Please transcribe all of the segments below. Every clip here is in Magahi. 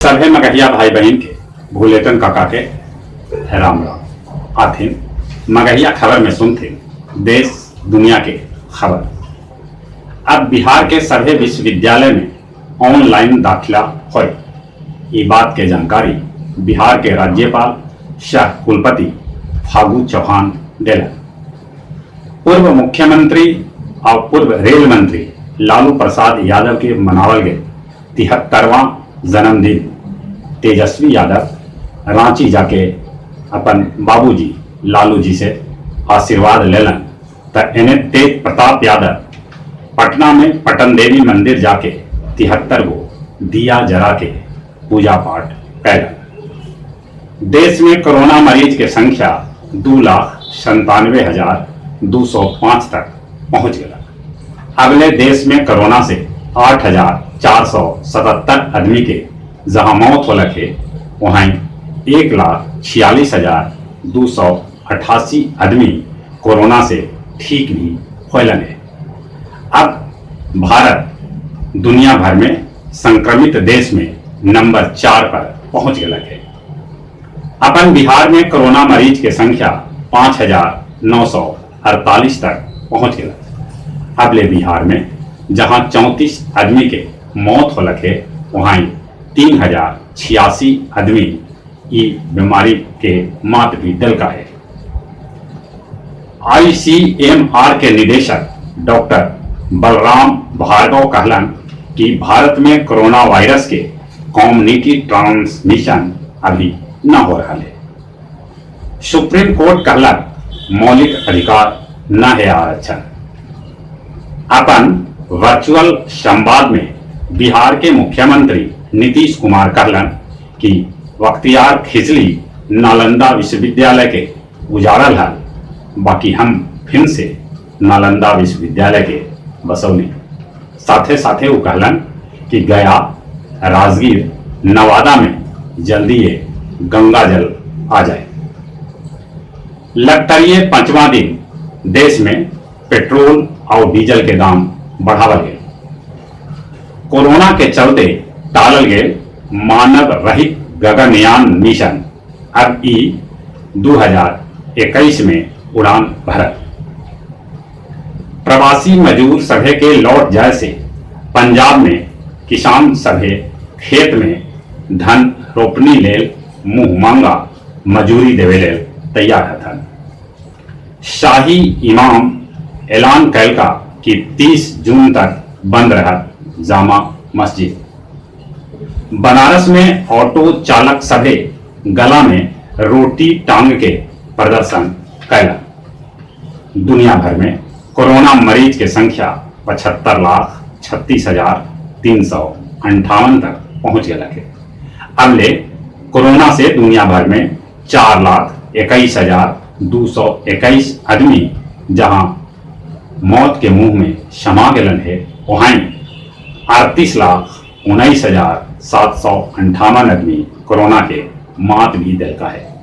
सभे मगहिया भाई बहिन के भुलेटन काका के राम राम। आथिन मगहिया खबर में सुनथिन देश दुनिया के खबर। अब बिहार के सभे विश्वविद्यालय में ऑनलाइन दाखिला होय। ई बात के जानकारी बिहार के राज्यपाल सह कुलपति फागू चौहान देलन। पूर्व मुख्यमंत्री और पूर्व रेल मंत्री लालू प्रसाद यादव के मनावल गए 73वां जन्मदिन तेजस्वी यादव रांची जाके अपन बाबूजी लालू जी से आशीर्वाद लेलन त एने तेज प्रताप यादव पटना में पटन देवी मंदिर जाके 73 गो दिया जरा के पूजा पाठ कैलन। देश में कोरोना मरीज के संख्या 2,97,205 तक पहुंच गया। अगले देश में कोरोना से 8,477 आदमी के जहां मौत होलक है, वहीं 1,46,288 आदमी कोरोना से ठीक भी होलन है। अब भारत दुनिया भर में संक्रमित देश में नंबर 4 पर पहुंच गया है। अपन बिहार में कोरोना मरीज के संख्या 5,948 तक पहुंच गया। अबले बिहार में जहां 34 आदमी के मौत होलक है, वहीं 3,086 आदमी ई बीमारी के मात भी दिलका है। आईसीएमआर के निदेशक डॉक्टर बलराम भार्गव कहलन कि भारत में कोरोना वायरस के कम्युनिटी ट्रांसमिशन अभी न हो रहा है। सुप्रीम कोर्ट कहलक मौलिक अधिकार न है आरक्षण। अपन वर्चुअल संवाद में बिहार के मुख्यमंत्री नीतीश कुमार कहलन कि बख्तियार खिलजी नालंदा विश्वविद्यालय के उजाड़ल हल, बाकी हम फिर से नालंदा विश्वविद्यालय के बसौली। साथे साथे वो कहलन कि गया, राजगीर, नवादा में जल्दी ये गंगा जल आ जाए। लगतरिये 5वां दिन देश में पेट्रोल और डीजल के दाम बढ़ावल गए। कोरोना के चलते टालल गए मानव रहित गगनयान मिशन अब ई 2021 में उड़ान भरत। प्रवासी मजदूर सभे के लौट जाए से पंजाब में किसान सभे खेत में धन रोपनी लेल मुंह मांगा मजूरी देवे लेल तैयार हथन। शाही इमाम ऐलान कैलका कि 30 जून तक बंद रहा जामा मस्जिद। बनारस में ऑटो चालक सभे गला में रोटी टांग के प्रदर्शन कैला। दुनिया भर में कोरोना मरीज के संख्या 75,36,358 तक पहुंच गया है। अब ले कोरोना से दुनिया भर में 4,21,221 आदमी जहां मौत के मुंह में समा गलन है, वहीं 38,19,758 आदमी कोरोना के मात भी दिलका है।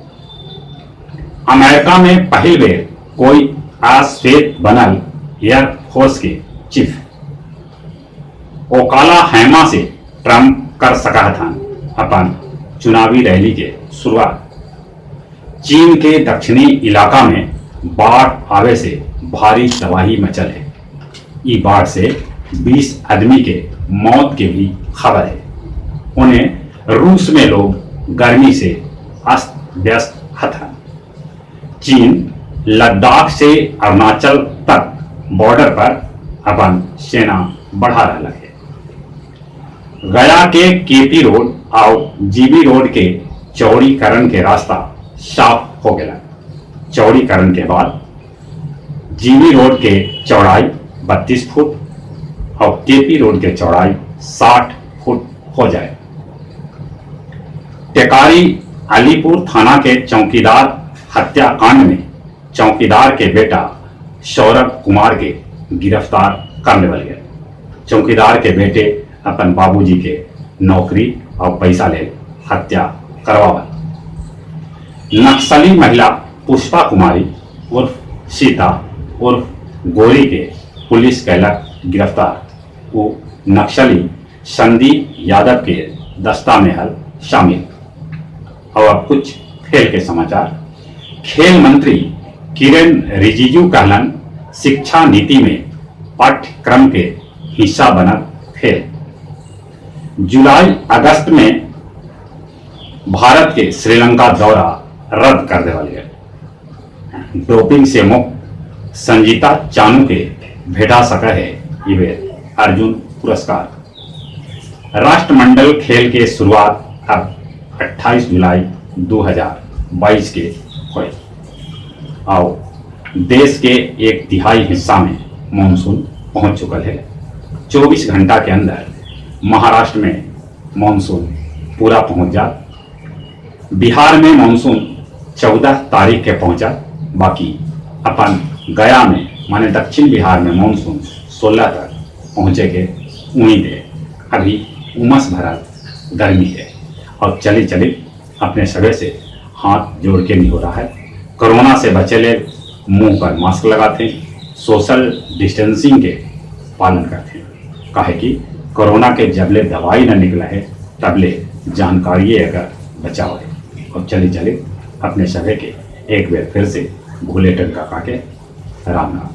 अमेरिका में पहली बेर कोई अश्वेत बनल एयर फोर्स के चीफ। ओकाला हैमा से ट्रंप कर सका था अपन चुनावी रैली के शुरुआत। चीन के दक्षिणी इलाका में बाढ़ आवे से भारी तबाही मचल है। ई बाढ़ से 20 आदमी के मौत के भी खबर है। उन्हें रूस में लोग गर्मी से अस्त व्यस्त हथन। चीन लद्दाख से अरुणाचल तक बॉर्डर पर अपन सेना बढ़ा रहा है। गया के केपी रोड और जीबी रोड के चौड़ीकरण के रास्ता साफ हो गया। चौड़ीकरण के बाद जीबी रोड के चौड़ाई 32 फुट और केपी रोड के चौड़ाई 60 फुट हो जाए। टेकारी अलीपुर थाना के चौकीदार हत्याकांड में चौकीदार के बेटा सौरभ कुमार के गिरफ्तार कर लेवल गए। चौकीदार के बेटे अपन बाबूजी के नौकरी और पैसा ले हत्या करवावल। नक्सली महिला पुष्पा कुमारी उर्फ सीता उर्फ गोरी के पुलिस कैलक गिरफ्तार। वो नक्सली संदीप यादव के दस्ता में हल शामिल। और अब कुछ खेल के समाचार। खेल मंत्री किरेन रिजिजू कहलन, शिक्षा नीति में पाठ्यक्रम के हिस्सा बनत खेल। जुलाई अगस्त में भारत के श्रीलंका दौरा रद्द कर देवल गए। डोपिंग से मुक्त संजीता चानू के भेटा सका है ई बेर अर्जुन पुरस्कार। राष्ट्रमंडल खेल के शुरुआत अब 28 जुलाई 2022 के हुए। आओ, देश के एक तिहाई हिस्सा में मानसून पहुंच चुका है। 24 घंटा के अंदर महाराष्ट्र में मानसून पूरा पहुंच जा। बिहार में मानसून 14 तारीख के पहुंचा, बाकी अपन गया में माने दक्षिण बिहार में मानसून 16 तक पहुंचे के उम्मीद है। अभी उमस भरा गर्मी है और चली चली अपने सगे से हाथ जोड़ के नहीं हो रहा है। कोरोना से बचे ले मुंह पर मास्क लगाते हैं, सोशल डिस्टेंसिंग के पालन करते हैं। काहे कि कोरोना के जबले दवाई न निकला है तबले जानकारी अगर बचाव है। और चली चली अपने सभी के एक बार फिर से भूले टन काका के राम राम।